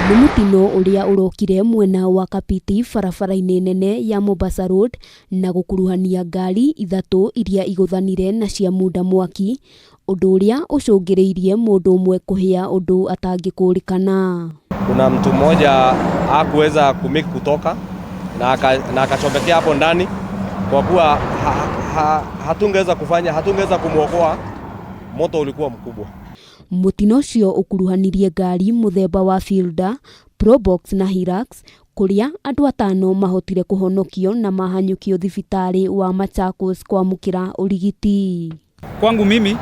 Nĩ mũtino ũrĩa ũrokire mwena wa Kapiti barabara-inĩ nene ya Mombasa Road na gũkuruhania ngari ithatũ iria igũthanire na cia munda mwaki, ũndũ ũrĩa ũcũngĩrĩirie mũndũ ũmwe kũhĩa ũndũ atangĩkũrĩkana. Kuna mtu mmoja hakuweza kumake kutoka na akachomekea hapo ndani kwa kuwa hatungeweza kufanya hatungeweza kumwokoa, moto ulikuwa mkubwa. Mũtino ũcio ũkuruhanirie ngari mũthemba wa Fielder, Probox na Hilux kũrĩa andũ atano mahotire kũhonokio na mahanyũkio thibitarĩ wa Machakos kwamũkĩra ũrigiti. Kwangu mimi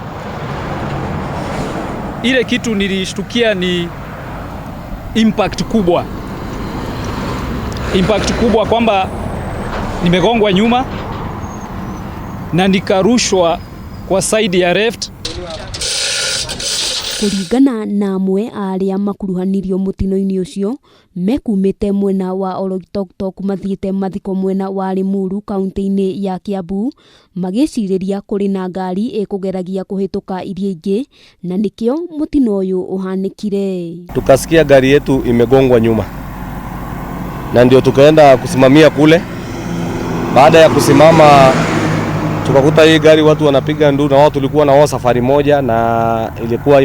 ile kitu nilishtukia ni impact kubwa, impact kubwa kwamba nimegongwa nyuma na nikarushwa kwa side ya left. Kũringana na amwe a arĩa makuruhanirio mũtino-inĩ ũcio, mekumĩte mwena wa Oloitoktok mathiĩte mathiko mwena wa Limuru kaunti-inĩ ya Kiambu, magĩcirĩria kũrĩ na ngari ĩkũgeragia kũhĩtũka iria ingĩ na nĩkĩo mũtino ũyũ ũhanĩkire. Tukasikia gari yetu imegongwa nyuma, na ndio tukaenda kusimamia kule. Baada ya kusimama, tukakuta hii gari watu wanapiga nduru, na wao tulikuwa na wao safari moja, na ilikuwa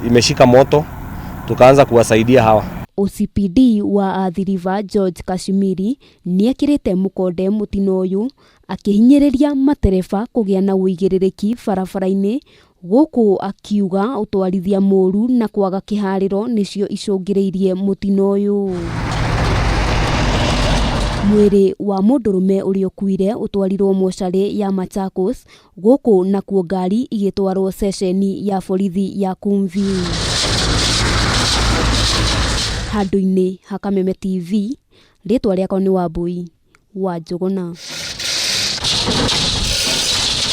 imeshika moto, tukaanza kuwasaidia hawa. OCPD wa Athi River George Kashimiri nĩekĩrĩte mũkonde mũtino ũyũ akĩhinyĩrĩria matereba kũgĩa na ũigĩrĩrĩki barabara-inĩ gũkũ akiuga ũtwarithia mũru na kwaga kĩharĩro nĩcio icũngĩrĩirie mũtino ũyũ. Mwĩrĩ wa mũndũrũme ũrĩa ũkuire ũtwarirwo mocarĩ ya Machakos gũkũ nakuo ngari igĩtwarwo ceceni ya borithi ya Kumvi. Handũ-inĩ ha Kameme TV, rĩtwa rĩakwa nĩ Wambui wa Njũgũna.